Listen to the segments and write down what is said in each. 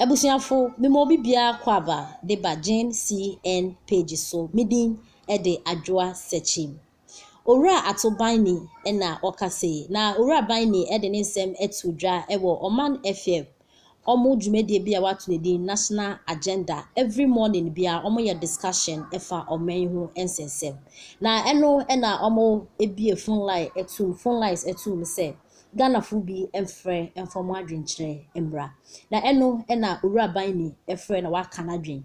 Abusuafo, mema obi biara kɔ aba de ba Jane CN page so. Me din de Adwoa Sekyim. Owura Ato Banni na ɔkasa yi. Na Owura Banni de ne nsɛm ato dwa wɔ Ɔman FM. Wɔn dwumadie bi a wɔato ne din National Agenda. Every morning biara wɔyɛ discussion fa ɔman yi ho nsɛnsɛm. Na ɛno na wɔabue phone line atum phone lines atum sɛ Ghanafo bi mfrɛ mfa wɔn adwenkyerɛ mmra. Na ɛno na Owura Banni frɛ na waka n'adwen.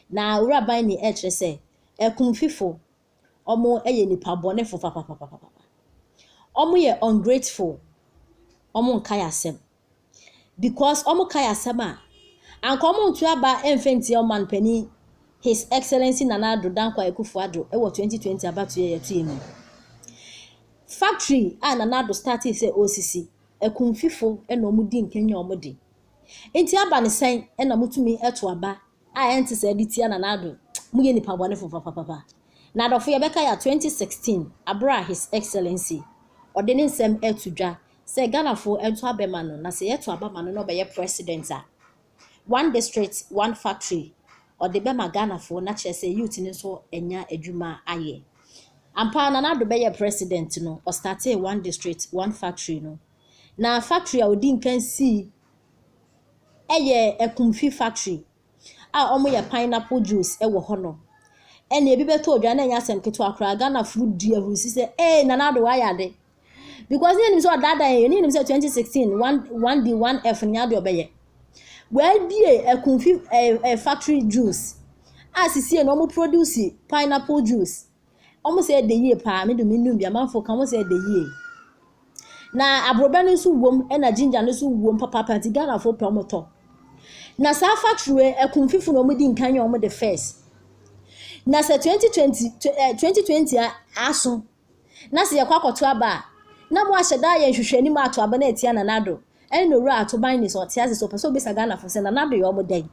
Na Owura Banni rekyerɛ sɛ Akumfifo wɔyɛ nipa bɔnefo papapapapa. Wɔyɛ ungrateful. Wɔnkae asɛm. Because wɔkae asɛm a, anka wɔnto aba mfa ntia ɔmanpanin His Excellency Nana Addo Dankwa Akufo-Addo wɔ 2020 abatoɔ a yɛto yi mu. Factory a Nana Addo startee sɛ ɔresisi, Akumfifo na wɔdi nkan a wɔde. Nti aba ne sɛn na motumi to aba a ɛnte sɛ de tia Nana Addo. Moyɛ nipa bɔnefo papapapa. Na adɔfo yɛbɛka yɛ 2016 abere a His Excellency ɔde ne nsɛm ato dwa sɛ Ghanafoɔ nto aba ma no na sɛ yɛto aba ma no na ɔbɛyɛ president a one district one factory ɔde bɛma Ghanafoɔ na kyerɛ sɛ youth no nso anya adwuma ayɛ. Ampa Nana Addo bɛyɛ president no ɔstartee one district one factory no. Na factory a odi nkan sii ɛyɛ Akumfi factory a wɔyɛ pineapple juice wɔ hɔnom. Ɛna ebi bɛtɔ odwa na ɛnyɛ asɛm ketewa koraa Ghanafoɔ di ahurusi sɛ ee Nana Addo wayɛ ade. Because ne yɛnim sɛ ɔdaadaa yɛn, ne yɛnim sɛ 2016 one D one F nyɛ ade ɔbɛyɛ. Wɔabie Akumfi ɛɛ ɛɛ factory juice a sisi no wɔn produce pineapple juice. Wɔn sɛ ɛdɛ yie paa me de me num bi amanfoɔ ka wɔn sɛ ɛdɛ yie. Na aborɔbɛ no nso wom ɛna ginger no nso wom papaapa nti Ghanafoɔ pɛ wɔn tɔ. Na saa factory wei Akumfifo na wɔn di nkan yɛ wɔn de first. Na sɛ 2020 2020 aso na sɛ yɛkɔ akɔto aba a na mo ahyɛ da yɛ nhwehwɛnim ato aba na etia Nana Addo ɛne na owura Ato Banni sɛ ɔte ase sɛ ɔpɛ sɛ obisa Ghanafoɔ sɛ Nana Addo yɛ ɔmo dɛn.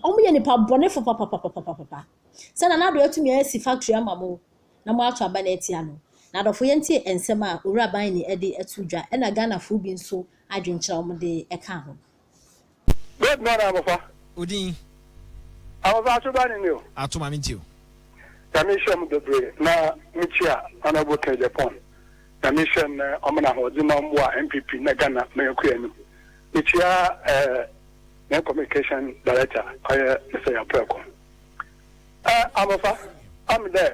Ɔmo yɛ nipa bɔnefo papapapapapa. Sɛ Nana Addo atumi asi factory ama mo na mo ato aba na etia no. Na adɔfo yɛntie nsɛm a owura Banni de ato dwa ɛna Ghanafoɔ bi nso adwenkyerɛ a wɔde ɛka ho. Good morning, Amofa. Odin. Amofa Ato Banni ni o. Ato maame nti o. Na mehyɛ mu bebree na mekyia Honorable Ken Agyapong. Na mehyɛ no ɔmo na ahoɔden na ɔmmoa NPP na Ghana mɛyɛkɔ anim. Mekyia ne communication director ɔyɛ Mr. Yapreko. Amofa, am dɛ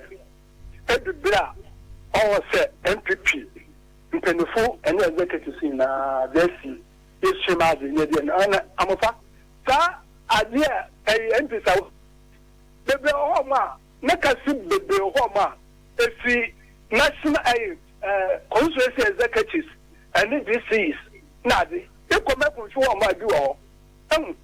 edu bere a ɔwɔ sɛ NPP mpanyinfo ɛne executives nyinaa de asi yɛsua mu ade yɛ deɛ no ɛna Amofa saa adeɛ a ɛyɛ NPP sa bebree wɔ hɔ mo a ne kasi bebree wɔ hɔ mo a efi national ɛyɛ constituency executives ɛne DCs na ade ekɔm ɛkunfi wɔ mo a bi wɔ hɔ ɛhu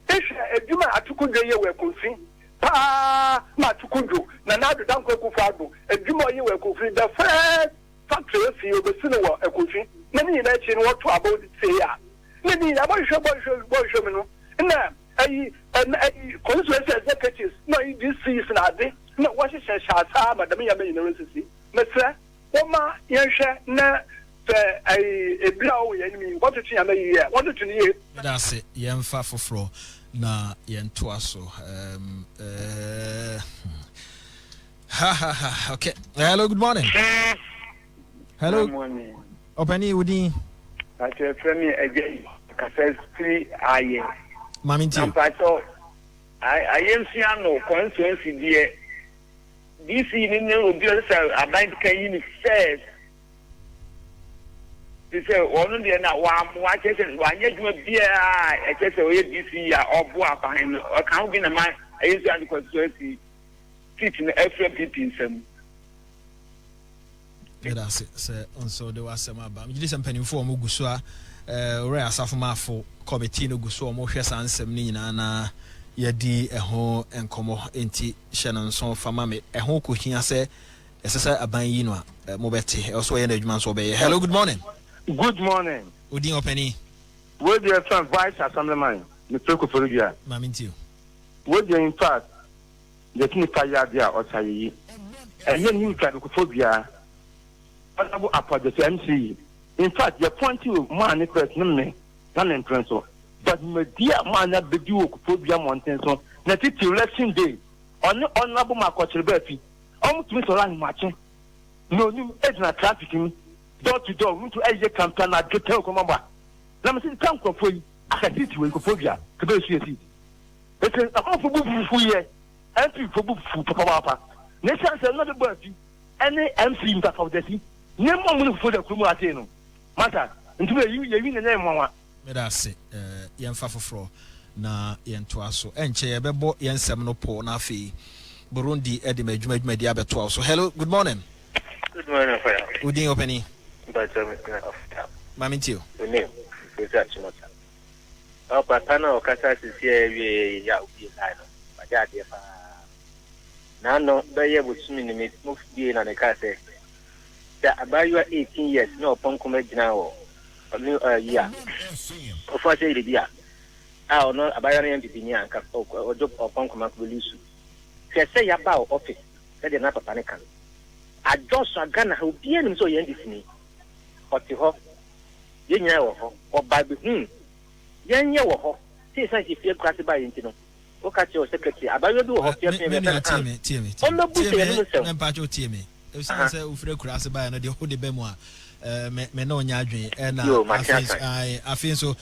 ehwɛ edwuma atukunjo yɛ wɔ Ekunfi paa na atukunjo na n'ado Danko Akufo Addo edwuma ɔyɛ wɔ Ekunfi the first factory esi obesi no wɔ Ekunfi na ne nyinaa akyi no wɔto aba odi tie a ne ne nyinaa bɔhwehwɛ bɔhwehwɛ bɔhwehwɛ mu no na ɛyi ɛna ɛyi constituency executives na ɔyi DCs na ade na wɔhyehyɛ hyɛ asa ama dɛm yɛmɛ nyinaa sisi mesrɛ wɔma yɛnhwɛ na sɛ ɛyi ebira a ɔwɔ yɛn anim yi wɔtoto yɛn yie a wɔtoto no yie. Meda ase yɛmfa foforɔ na yɛntoa so. Ha ha ha okay. Hello, good morning. Hello. Good morning. Ɔpani wo din. Pakyɛ fɛ mi ɛgye yi kasa firi ayɛ. Maame nti. Na mpakyɛ ayɛ nsua no constituency deɛ DC ne obi a ɔsɛ aban ka yi ni first. Te sɛ ɔno deɛ na wamoa kyerɛ sɛ wanyɛ adwuma biara ɛkyerɛ sɛ ɔyɛ DC a ɔboa aban no ɔka ho bi na ma ayɛ nsua no constituency seat no afira PP nsam. Yɛda ase sɛ nso wode w'asɛm aba. Megye di sɛ mpanimfoɔ a wɔgu so a owura asafo maafo committee no gu so a wɔhwɛ saa nsɛm no nyinaa na yɛdi ɛho nkɔmmɔ nti hyɛ no nso fa ma me ɛho kɔhia sɛ ɛsɛ sɛ aban yi no a mobɛte ɛwɔ sɛ ɔyɛ no adwuma nso ɔbɛyɛ. Hello, good morning. Good morning. Odin ɔpani. Wo deɛ fɛn vice assemblyman mefrɛ Koforidua. Maame nti o. Wo deɛ in fact yɛte nipa yɛ adeɛ a ɔsa yɛyi. Ɛnyɛ new twa de Koforidua. Honorable Apɔgye MCE. In fact yɛ pɔnti o maa ne first ne me na ne mpere nso. But dwumadie a maanya bɛdi wɔ Koforidua mmɔnten so na titiriw election day, ɔne Honourable Mark Ɔkyere-Baafi, wɔtumi sɔre ahemakye na onim gyina traffic mu door to door, wɔn nso ɛyɛ campaign anadwo tɛn kɔma ba. Na mese saa nkurɔfoɔ yi aka seat wei Koforidua kɛbɛyɛ so yɛ seat. Eti amanfoɔ bu fufu yɛ, MP foɔ bu fufu papaapa. Na esiane sɛ Honourable Baafi ɛne MC Mfafa Odasi nneɛma a wɔn ne Koforidua kurom ha sei no, masa, nti yɛyi yɛyi na ɛnyɛ nwanwa. Meda ase. Yɛmfa foforɔ na yɛntoa so. Ɛnkyɛ yɛbɛbɔ yɛn nsɛm no pɔ na afei Burundi de m'adwuma dwumadi abɛtoa wo so. Hello, good morning. Good morning, Fire. Wo din ɔpanin? Mpakyɛ me na Afia. Ma me ntie o. Wo name? Mfiri sɛ Achimota. Ɔ papa no a ɔkasa sisi a ɛwie yɛ a obie line no, wayɛ adeɛ paa. N'ano bɛyɛ bosome ni me mo bie na mekaa sɛ sɛ abaayewa 18 years na ɔpɔnkoma gyina wɔ ɔne ayi a ɔfa sɛ yere bi a a ɔno abaayewa no yɛ mpipini a nka ɔdwo ɔpɔnkoma kɔbɛlusu. Hwɛ sɛ yaba wɔ office sɛdeɛ na papa no ka no adɔso a Ghana ha obiara nim sɛ ɔyɛ NDC ni ɔte hɔ yɛn nyinaa wɔ hɔ ɔba bɛhuu yɛn yɛ wɔ hɔ sɛ ɛsiane sɛ fie akurase baeɛ nti no Woka kyerɛ wo secretary, abaayewa bi wɔ hɔ, fia pia bi, yɛfrɛ no Ann. Tie me, tie me, Ɔmmɛbu sɛ yɛnom nsɛm. Me mpakyɛw tie me. Esiane sɛ wofiri akuraase baeɛ no deɛ wode ba mu a, eh, me me ne wo nyɛ adwene. Ɛna Yo, mate afei nso, asa. ae, afei nso,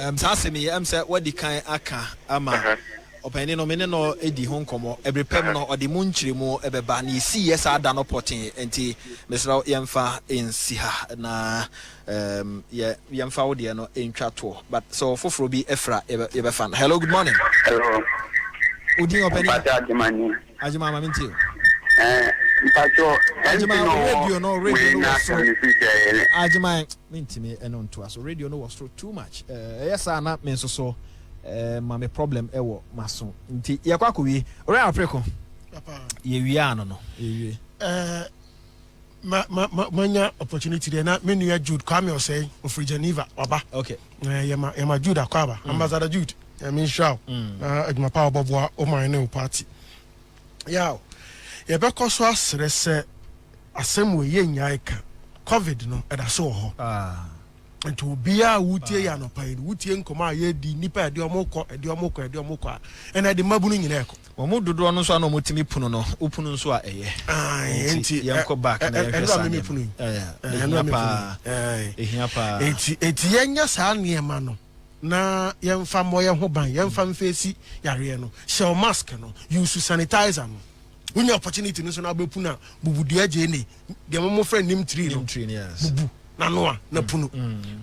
um, saa asɛm yi, ɛm sɛ woadi kan aka ama Aha. ɔpanin no, me ne no di ho nkɔmmɔ. Ɛbere pa mu Aha. no, ɔde mu nkyerɛmu bɛba. Nea ɛsiiɛ saa da no pɔtee. Enti mesrɛ wo, yɛmfa nsi ha na Um, yɛ yɛmfa wo deɛ no ntwa toɔ but sɛ ɔfoforɔ bi fra yɛbɛfa no. Hello, good morning. Hello. Odin ɔpɛni. Mpatsɔ Agyema ni. Agyema ma mente o. Eh, mpatsɔ Agyema radio no radio no wɔ soro. Agyema mentumi ɛno ntoa so radio no wɔ soro too much. Ɛyɛ eh, saa na me nso so eh, ma me problem ɛwɔ maso nti yɛkɔ akɔwie. Ɔrɛ apreko. Yɛwie ano no yɛwie. Eh, ma ma ma manya opportunity deɛ na me nua Jude Kwame Osei ofiri Geneva waba. Okay. Eh, yɛma yɛma Jude akɔ aba. Mm. Ambassador Jude, nyame nhyira wo. Mm. Na adwuma pa a wɔbɔboa wo man ne wo party. Yaw, yɛbɛkɔ so asrɛ sɛ asɛm wei yɛnnyae ka. Covid no ɛda so wɔ hɔ. Ah. Nti obiara a wotie yɛ anɔpa yi no, wotie nkɔmmɔ a yɛredi, nnipa a ɛde wɔn kɔ, ɛde wɔn kɔ, ɛde wɔn kɔ a, ɛna ɛde mmabunu nyinaa ɛkɔ. Wɔn mu dodoɔ no nso a na wɔtumi punu no, wopunu nso a ɛyɛ. Nti yɛnkɔ back na yɛnhwɛ saa nneɛma. Ɛhia paa. Ɛhia paa. Nti nti yɛnyɛ saa nneɛma no na yɛmfa mmɔ yɛn ho ban, yɛmfa mfeesi yareɛ no. Hyɛ wo mask no, use sanitizer no. Wonya opportunity no nso na wobɛpunu a, bubu dua gyeene, deɛ mo mofrɛ nim tree no, bubu. Na noa na punu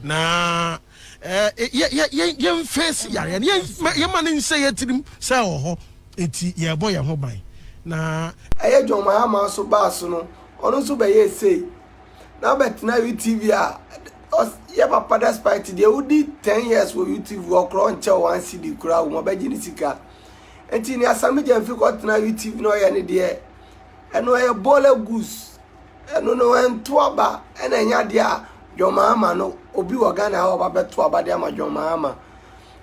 na yɛmfeesi yareɛ no, yɛma no nhyɛ yɛ tirim sɛ ɛwɔ hɔ nti yɛbɔ yɛn ho ban na. Ɛyɛ John Mahama nso baa so no, ɔno nso bɛyɛɛ sei. Na wobɛtena UTV a, yɛ papa despite deɛ wodi 10 years wɔ UTV hɔ koraa ɔnkyɛ wo 1 cedi koraa wɔ mu, ɔbɛgye ne sika. Nti nea Sammy Gyamfi kɔtena UTV na ɔyɛ ne deɛ, ɛno ɛyɛ bɔɔla goose. Ɛno no ɛnto aba ɛna ɛnyɛ adeɛ a John Mahama no obi wɔ Ghana ha ɔba bɛto aba de ama John Mahama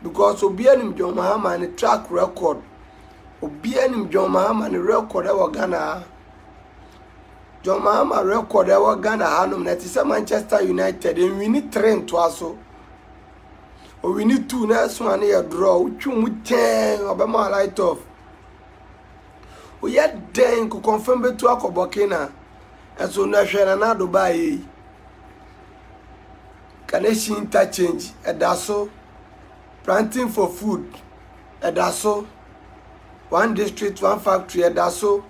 because obi anim John Mahama ne track record obi anim John Mahama ne record ɛwɔ Ghana ha John Mahama record ɛwɔ Ghana ha nom na ɛte sɛ Manchester United nwini tere ntoa so owini two na ɛso ano yɛ draw wotwi mu tɛn ɔbɛma light off. Woyɛ dɛn kokɔnfɛm bɛtu akɔ Burkina ɛso na hwɛ Nana Addo baayɛ yi. Kaneshie interchange ɛda so. Planting for food ɛda so. One district one factory ɛda so.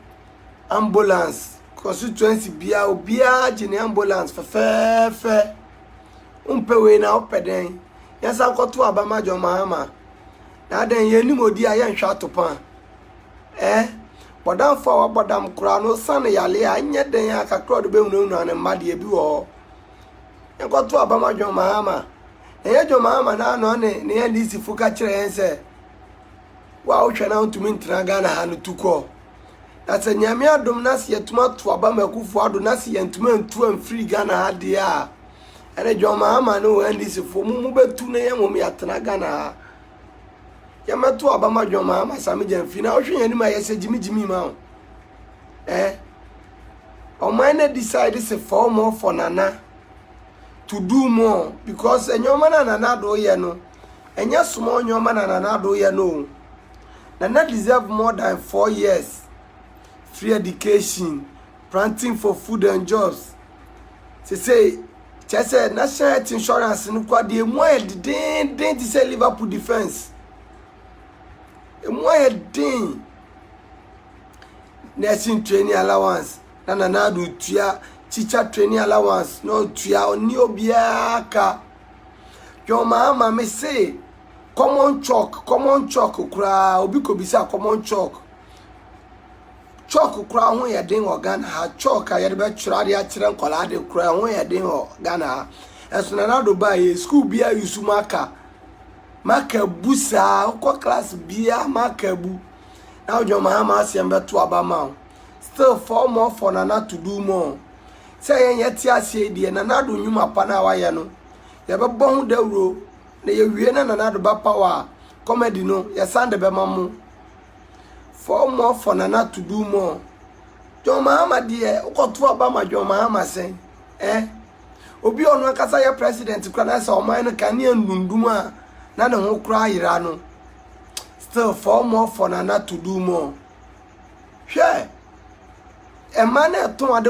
Ambulance constituency biara obiara gye ne ambulance fɛfɛɛfɛ. Wompɛ wei na wopɛ dɛn? Yɛnsan kɔto aba ma John Mahama. Na adɛn yɛnnim odi a yɛnhwɛ atopa. Eh, bɔdamfo a wabɔ dam koraa no, osiane yare a ɛnyɛ den a kakra a ɔde bɛhunahuna ne mma deɛ, ebi wɔ hɔ. Yɛnkɔto aba ma John Mahama. Na ɛnyɛ John Mahama na ano ne ne NDC fo ka kyerɛ yɛn sɛ, wo a wohwɛ na wontumi ntena Ghana ha no tu kɔ. Na sɛ Nyame adom na sɛ yɛtumi ato aba ma Akufo Addo na sɛ yɛntumi antu amfiri Ghana ha deɛ a, ɛne John Mahama ne wo NDC fo mo mobɛtu na yɛn mmom yɛatena Ghana ha. Yɛmmɛto aba ma John Mahama Sami Gyamfi na wohwɛ yɛn anim a yɛsɛ gyimigyimi ma wo. Eh? Ɔman na decide se for more for Nana to do more because nneɛma na Nana do yɛ no. Ɛnyɛ small nneɛma na Nana Addo yɛ no o. Nana deserve more than 4 years. Free education, planting for food and jobs. Sese kyerɛ sɛ National Health Insurance no kora deɛ, emu ayɛ dedenden te sɛ Liverpool defence. Emu ayɛ den. Nursing training allowance na Nana Addo tua, teacher training allowance na ɔtua, ɔne obiara ka. John Mahama, me se common chalk, common chalk koraa, obi kɔ bisa common chalk, chalk koraa ho yɛ den wɔ Ghana ha. Chalk a yɛde bɛtwerɛ adeɛ akyerɛ nkɔlaa de koraa ho yɛ den wɔ Ghana ha. Ɛso Nana Addo baa yɛ school biara use marker, marker bu saa, wokɔ class biara marker bu. Na John Mahama aseɛ bɛto aba ma wo. Still four more for Nana to do more. Sɛ yɛn yɛte aseɛ deɛ, Nana Addo nnwuma pa no a wayɛ no, yɛbɛbɔ ho dawuro na yɛwie na Nana Addo ba power a, comedy no yɛsan de bɛma mo. Four more for Nana to do more. John Mahama deɛ, wokɔto aba ma John Mahama sɛn? Obi a ɔno ankasa yɛ president kora na sɛ ɔman no kanea ndundum a na ne ho kora ayera no. Still four more for Nana to do more. Hwɛ, ɛma na ɛtɔn ade.